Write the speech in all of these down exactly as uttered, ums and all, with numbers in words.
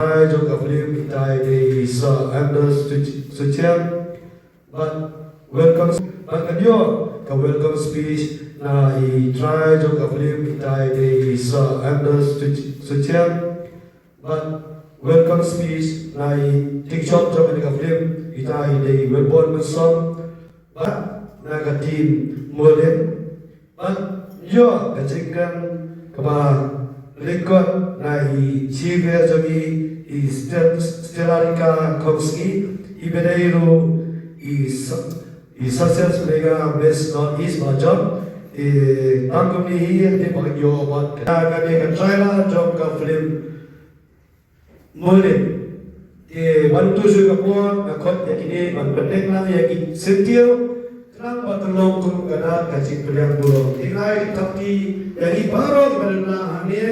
Trai jong ka film itai dei i Sir Anders Such-, Suchiang. Bad welcome, bad ka dei ka welcome speech na i trai jong ka film itai dei i Sir Anders Such-, Suchiang. Bad welcome speech na i tingshop jong ka film itai dei i Wellborn Mynsong. Bad na ka team Molin. Bad ïoh ka jingkren kaba lyngkot na i Chief Guest jong ngi, i Stel-, Stella Rika Khongsngi, iba dei ruh i Sa-, i Success Mega Miss North East ba jop, i tang kumne hi, te ba ïoh bad ka, ka dei ka trailer jong ka film Molin. Te ban tu shu ka por, nga khot ïa kine ban pynlong lang ïa ki syntiew, khnang ba kan long kum ka dak ka jingpdiang burom. Te nga ai ka thapti ïa ngi baroh kiba don lang hangne,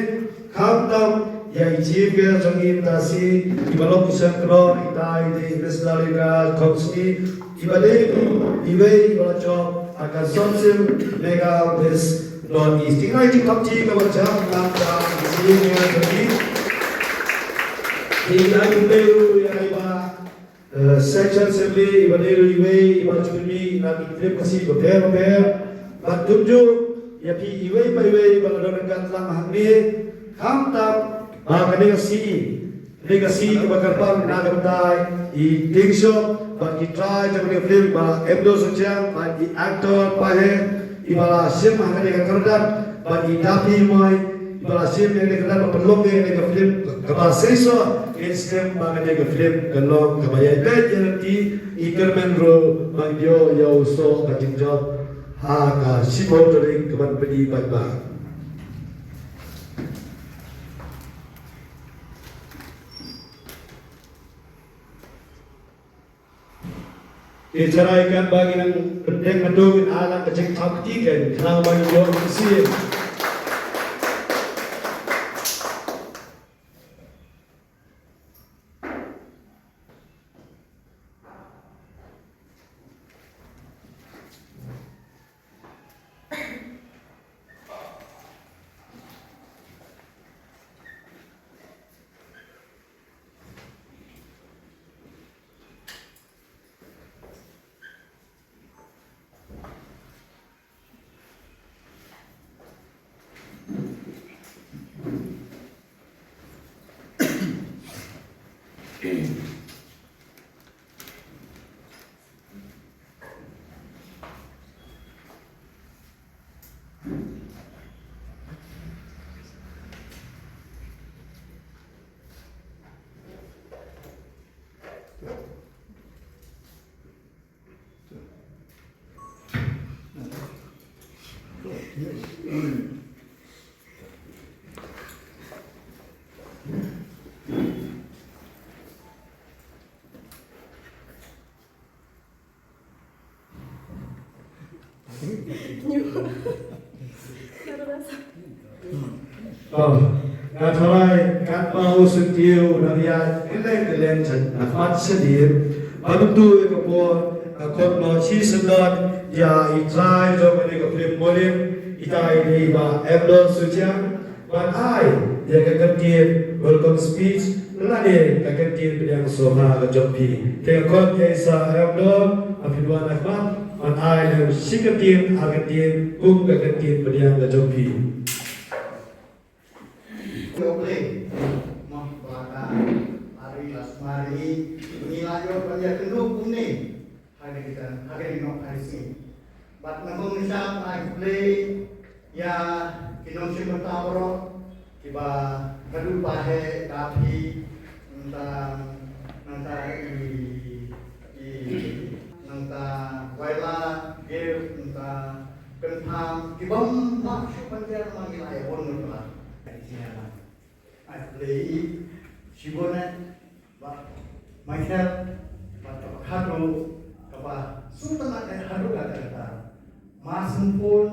khamtam ïa i Chief Guest jong ngi mynta shi, iba long i seng khlong, itai dei i Miss Dalika Khongsngi, iba dei iwei iba la jop ha ka Consortium Mega Miss North East. Te nga ai ka thapti kaba jam lang ïa i Chief Guest jong ngi. Te nga ai khublei ruh ïa i ba, eh, Section Assembly, iba dei ruh iwei iba ju pynmih na ki film Khasi bapher bapher. Bad kumjuh ïa phi iwei pa iwei ba la don ryngkat lang hangne. Khamtam ba kane ka sngi, kane ka sngi kaba kyrpang na ka bynta i tingshop bad ki trai jong kane ka film, i Bah Emdo Suchiang, bad i actor Pahe, iba la shim ha kane ka kyrdan, bad i Dapi Moy, iba la shim ïa kane ka kyrdan ban pynlong ïa kane ka film kaba shisha, ngin skhem ba kane ka film kan long kaba ïaid beit ïaid lynti. I kyrmen ruh ba ngin ïoh ïa u soh ka jingjop ha ka shiphew tarik kaban pyni paidbah. Te tharai katba ngi nang pyntheng naduh, ngin ai lang ka jingthap kti kein khnang ba ngin ïoh ïa. Oh, nga tharai katba u syntiew u dang ïaid kylleng kylleng sha na khmat sha dien, ban tu ïa ka por, nga khot noh shisyndon ïa i trai jong kane ka film Molin, itai dei i Bah Emdo Suchiang. Ban ai ïa ka kyntien welcome speech lane ka kyntien pdiang sngewbha ka jong phi. Te nga khot ïa i Sir Emdo, phin wan ha khmat ban ai lem shi kyntien, ar kyntien kum ka kyntien pdiang ka jong phi. Khublei. Mo ba ka ari la sumar ngi, ngi la ïoh ban ïakynduh kumne. Ha kane ka, ha kane ka nongbah Khasi. Bad na bynta ngi sa ai khublei ïa ki nongshim bynta baroh kiba haduh ba heh da phi, nangta, nangta i, i, nangta Waila, Gift, nangta Kyntham, ki bym lah shu pynker ma ngi la ïa bun ngut la. Ai khublei shibun eh. Ba Michael, ba kaba khadduh, kaba sngewtynnat eh haduh katta katta. Mar syn pun,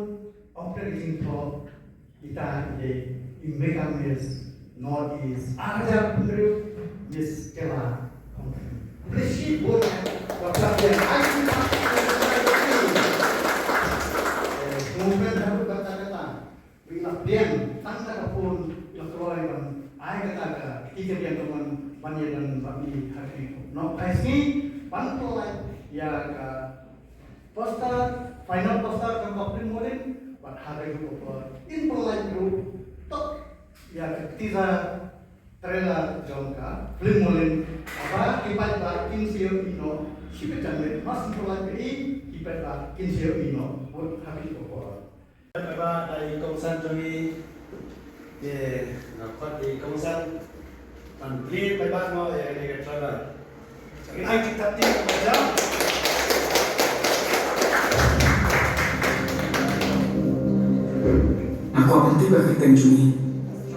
ym pynjah jingthoh, ita i dei i Mega Miss North East, ar hajar hynriew, Miss Kela Khongkhreh. Khublei shibun eh, ba ka ïa ai sngewtynnat haduh katta katta. Wi la pdiang tang da ka phone, la kloi ban ai kata ka kti ka biang ka mon Ban ïa don bad ngi ha kane ka por. Nongphai sngi ban pynlait ïa ka poster, final poster jong ka film Molin, bad ha kane ka por in pynlait ruh tok ïa ka teaser trailer jong ka film Molin. Haba ki paidbah kin sa ïohi noh shibit janmiet, mar shu pynlait ïa i, ki paidbah kin sa ïohi noh bad ha kane ka por. Paidbah da i kongsan jong i. Ye, nga khot i kongsan ban plie paidbah ngo ïa kane ka trailer. Ngin ai tik tak tik ka jam. Nga kwah pyntip ïa ka kyrteng jong i.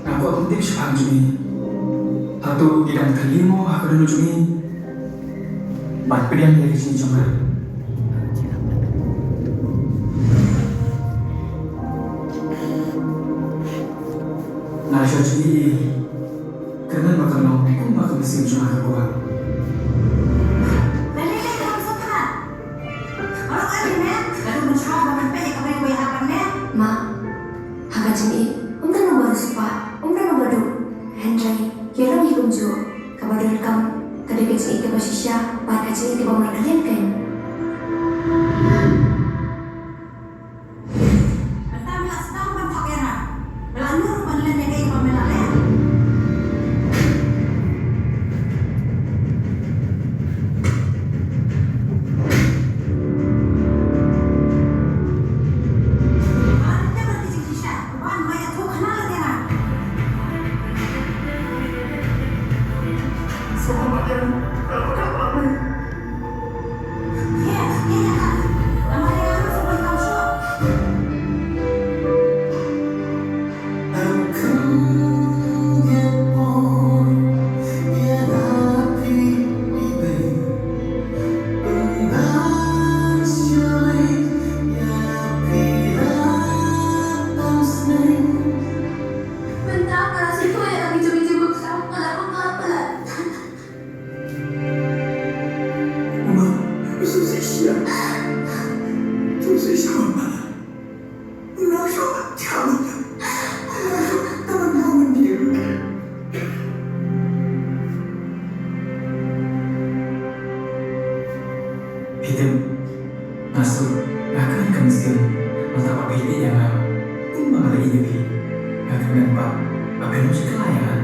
Nga kwah pyntip shaphang jong i. Hato i dang kylli mo ha ka dohnud jong i ban pdiang ïa ka jingim jong nga? Nga la shu jngi i kyrmen ba kan long kumba ka mynsiem jong nga ka kwah. Lei lei lei, kam sngewtynnat. Baroh arngut ne ka dei ban sngewbha ban peit ïa ka briew ba ïahap bad me. Ma, ha ka jingïeit ym don uba riewspah, ym don uba duk. Hynrei ïa long hi kumjuh, kaba donkam ka dei ka jingïeit kaba shisha bad ka jingïeit kaba markylliang kein. Mynta me la sdang ban thok ïa nga. Me la ñiewkor ban len ïa kaei kaba me la leh. Me la tip ïa ka jingshisha. Ban ma ïathuh khana lem ïa nga. Sngewbha ïa nga. Nga la bakla palat me. Ye, ye, ïa ka. Namar ïa nga ruh sngewbha ïa ka shuh. Mynta nga la sngewthuh ïa la ki jong ki jingbakla, nga la bakla palat. Uma, u sngewsih shisha. U sngewsih shisha, Uma. Ym nang shuh, shisha, Uma. Ym nang shuh, tang ban buh mynta ruh. Phi tip, nga sngewsih, nga kmen ka mynsiem, mynta ba phi la ïeit ïa nga, kumba nga la ïeit ïa phi, nga kmen ba, ba phin ym shah kylla ïa nga.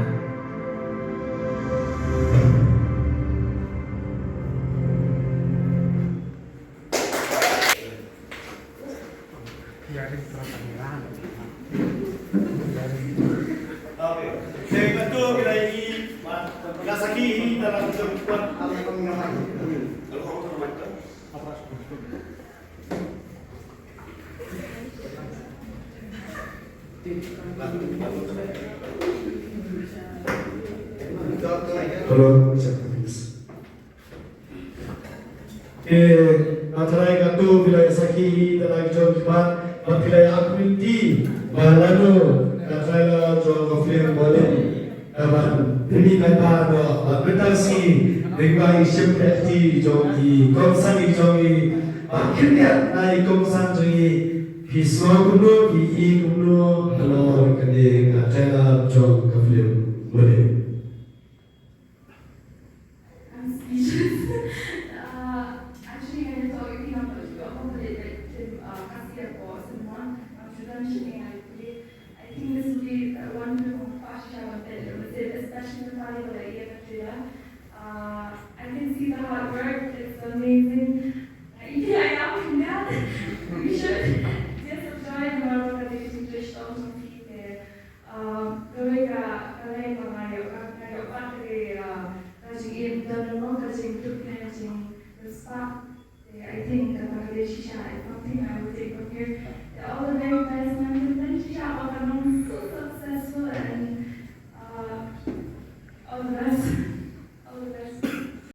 Hello, check, please. Eh, nga tharai katto phi la ïa sakhi hi da la ki jong ki mat, bad phi la ïa agreement ba lano ka trailer jong ka film Molin. Ka ban pyni paidbah noh, bad mynta ka sngi, lyngba i shim ka kti jong i kongsan i jong i, bad khyndiat na i kongsan jong i, phi sngew kumno, phi i kumno, halor kane ka trailer jong ka film Molin.